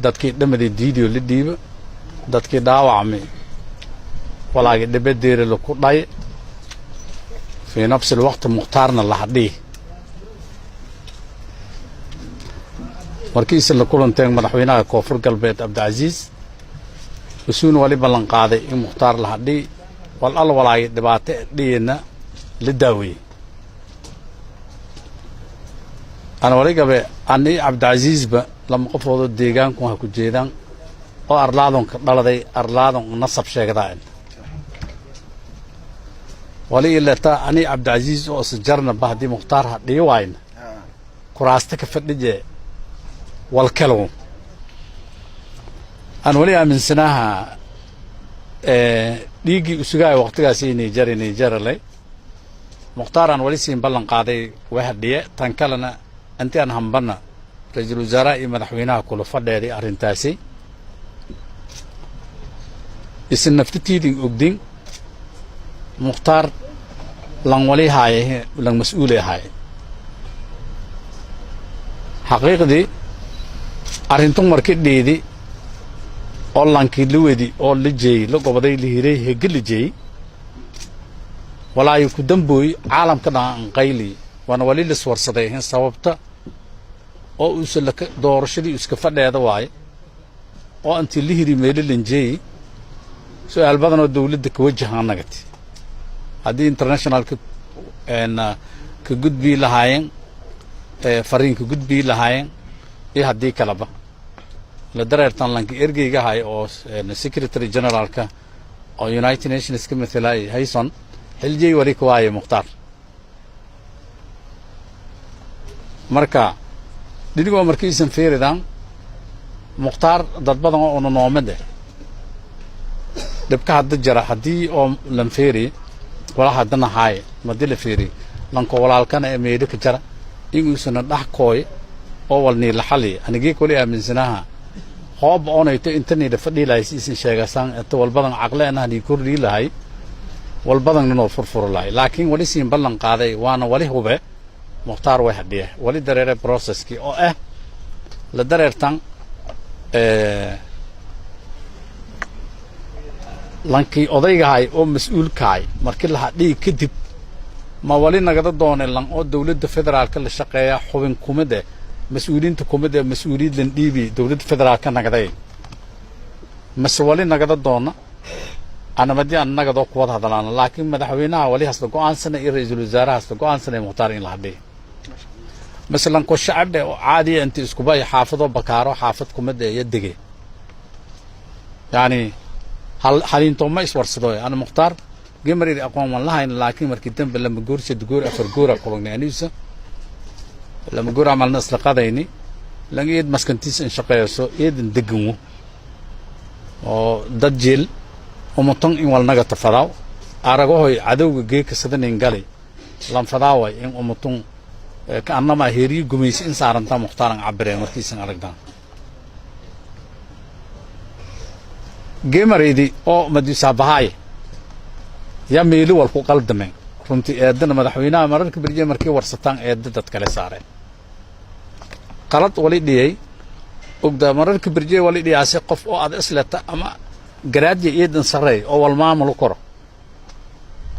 Dadkii dhamaday diidiyo la dhiibo, dadkii dhaawacmay walaagii dhibadeeri laku dhay fii nafsi lwaqti Mukhtaarna la hadhihi. Markiisa la kulanteen madaxweynaha Koonfur Galbeed Cabdicasiis usuun wali ballan qaaday in Mukhtaar la hadhihi, wal al walaagii dhibaato dhiyina la daaweeyey. Ana waligabe ani Cabdicasiisba lama qofoodoo deegaanku ha ku jeedaan oo arlaadonka dhaladay, arlaadon nasab sheegdaa wali ilata ani Cabdicasiis oo isjarnaba haddii Mukhtaar ha dhii waayna kuraasta ka fadhije walkalow. Aan wali aaminsanaaha dhiiggii usugaayo waqtigaasi Niger Nigerale Mukhtaar aan wali siin ballan qaaday way hadhiye. Tan kalena intii aan hambana ra-iisul wasaaraha iyo madaxweynaha kula fadheeday arrintaasi isin naftatiidin ogdin. Mukhtaar lan wali haaye, lan mas-uule haaye. Xaqiiqdii arrintun marki dhiidi oo lankii la wedi oo la jeeyey, la goboday, la hiray, hege la jeeyey, walaayo ku dambooy caalamka dhan anqayli waana wali liswarsaday in sababta oo uusa laka doorashadii iska fadheeda waaye oo intii la hiri meelo lanjeeyey. Su-aal badan oo dawladda ka wajahan nagati haddii internationalka ka gudbii lahaayeen, fariin ka gudbii lahaayeen iyo haddii kaleba la dareertan lanka ergeyga hay oo secretary generaalka oo United Nations ka mathelay Hayson xiljey wali ka waaye Mukhtaar. Marka dhinigoo markiisan fiiridan Mukhtaar dad badan oo una noomade dhibka hadda jara haddii oo lan feeri walaa haddana haaye madii la feeri lanko walaalkana ee meedho ka jara inuusana dhax kooy oo walniila xali. Anigii kuli aaminsanaha hoob oonayto intaniila fadhii lahay si isin sheegasaan inta walbadan caqle anahanii kordhii lahay, walbadan ninoo furfuro lahay, laakiin wali siin ballan qaaday waana wali hube Mukhtaar way hadhiye. Wali dareere processkii oo ah la dareertan lankii odaygahay oo mas-uulkahay markii la hadhiyi kadib ma wali nagada doone lan oo dawladda federaalka la shaqeeya, xubin kumid eh mas-uuliyiinta kumid ee mas-uuliyad lan dhiibi dawladda federaalka nagaday, mase wali nagada doona anamadii aan nagadoo kuwada hadlaana. Laakiin madaxweynaha wali hasla go-aansana iyo ra-iisul wasaaraha hasla go-aansana Mukhtaar in la hadhiyo, mase lanko shacabhe oo caadiya inta iskubay xaafadoo bakaaro xaafad kumid ee iyo dege yacni hal haliintoo ma iswarsado. Ana Mukhtaar gemaridi aqoon waan lahayn, laakiin markii dambe lama goor, saddex goor, afar goora kulangnay aniisa lama goor camalna isla qadayni lan eed maskantiisa in shaqeeyso eedan deganwo oo dad jeel umutan in walnaga tafadaaw aragahoy cadowga geeka sadanin gali lan fadaaway in umutun ka annamaa heeriyo gumaysi in saarantaa Muhtaaran cabireen markiisan aragtaan gemaraydi oo madiisaabahaay yaa meeli wal ku qaldameen. Runtii eedana madaxweynaha mararka berje markii warsataan eedda dad kale saareen qalad wali dhiyey ogda mararka berje wali dhiyaase qof oo aad isleta ama garaadya eedan sarreey oo wal maamul koro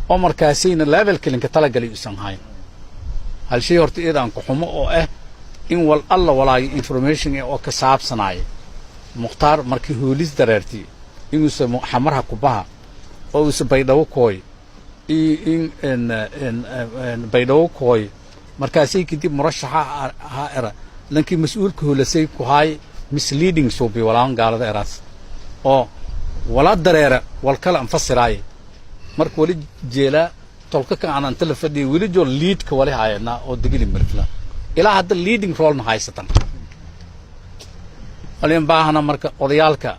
oo markaasayna levelka linka talagalay usan hayn. Hal shay horta eedaan ku xumo oo ah in wal alla walaayo information oo ka saabsanaayo Mukhtaar markii hoolis dareertay inuusa xamarha kubaha oo uusa Baydhabo kooy in Baydhabo kooy markaasay kadib murashaxa ha era lankii mas-uulka hoolasay ku haay misleading suubi walaan gaalada eraas oo wala dareera wal kala anfasiraaye. Marka wali jeelaa tolka kan aan anta la fadhiya weli joo leadka wali haayana oo Digili Mirfla ilaa hadda leading rolena haysatan walin baahana. Marka odayaalka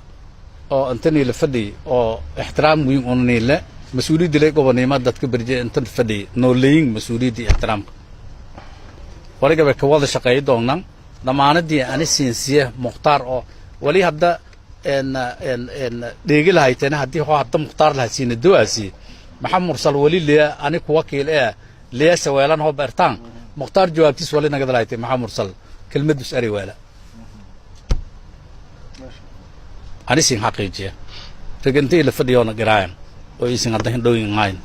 oo intanii la fadhiyay oo ixtiraam weyn unaniile mas-uuliyadda lay gobonimo dadka berje intan fadhiyay nooleyin mas-uuliyadda iyo ixtiraamka waligaba ka wada shaqeey doonaan dhammaanadii ani siinsiye Mukhtaar oo wali hadda dheegi lahayteena haddii hoo hadda Mukhtaar laha siina do'aasi Maxamed Mursal wali leya ani ku wakiil ee leya saweelan hoo bertaan Mukhtaar jawaabtiis wali nagada lahaytay Maxamed Mursal kelmadus ari weela. Anisin xaqiijiya regantii la fadhiyoona garaayan oo isin hadda hindhooyin hayn.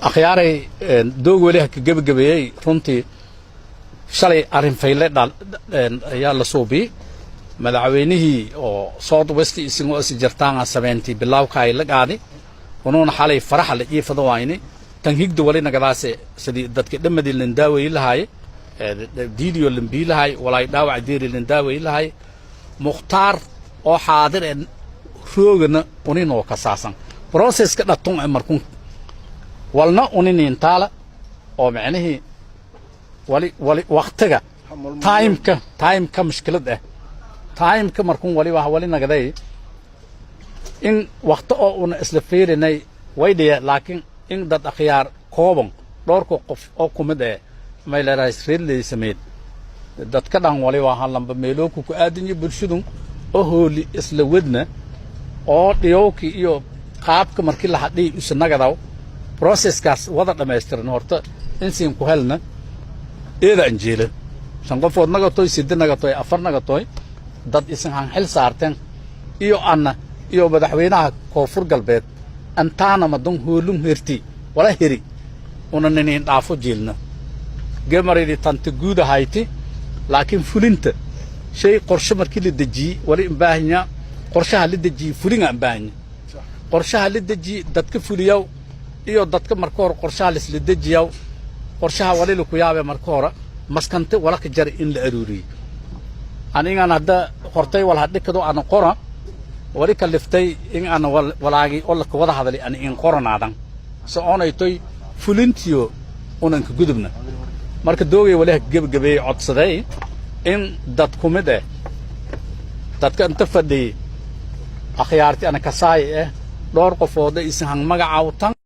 Akhyaaray, doog weli ha ka gebagabeeyey. Runtii shalay arrin fayle dhal ayaa la suubiyey. Madaxweynihii oo South West isingoo is jartaanga sameyntii bilaawka ay la qaadi, unuuna xalay faraxa la jiifado wayni. Tan higda wali nagadaase sidii dadka dhamadii lan daaweyi lahaay, diidiyo lan bii lahaay, walaay dhaawac deeri lan daaweyi lahaay. Mukhtaar oo xaadir ee roogana uninoo kasaasan processka dhatun ee markun walna uniniintaala oo micnihii wali wali waktiga timeka mushkilad ah. Timeka markun wali waa wali nagaday in wakti oo una isla fiirinay way dhiya, laakiin in dad akhyaar kooban, dhowrka qof oo kumid eh, may leedahay reerley sameyd dadka dhan wali waa lamba meelooku ku aadan iyo bulshadun oo hooli isla wedna oo dhiyowki iyo qaabka markii la hadhiy usanagadaw processkaas wada dhammaystiran. Horta insiin ku helna eeda anjeela shan qofood nagatoy, sidde nagatoy, afar nagatoy, dad isin han xil saarteen iyo anna iyo madaxweynaha Koonfur Galbeed antaana madon hoolun herti wala heri una ninin dhaafo jiilna gemaridi tanta guud ahayti. Laakiin fulinta shay qorshe markii la dejiyey wali imbaahanya qorshaha la dejiyey fulinga imbaahanya qorshaha la dejiyey dadka fuliyaw iyo dadka marka hore qorshaha laisla dejiyaw. Qorshaha wali laku yaabe marka hore maskante wala ka jara in la aruuriyey. Anigan hadda hortay wal hadhikado ana qora wali kaliftay in ana walaagi oo laka wada hadalay ana in qoranaadan so oonaytoy fulintiyo unan ka gudubna. Marka doogay wali ha gebagabeeyey codsaday in dad ku mid eh dadka inta fadhiyey akhyaarti ana kasaay eh dhowr qofooda isin hang magacaawtan.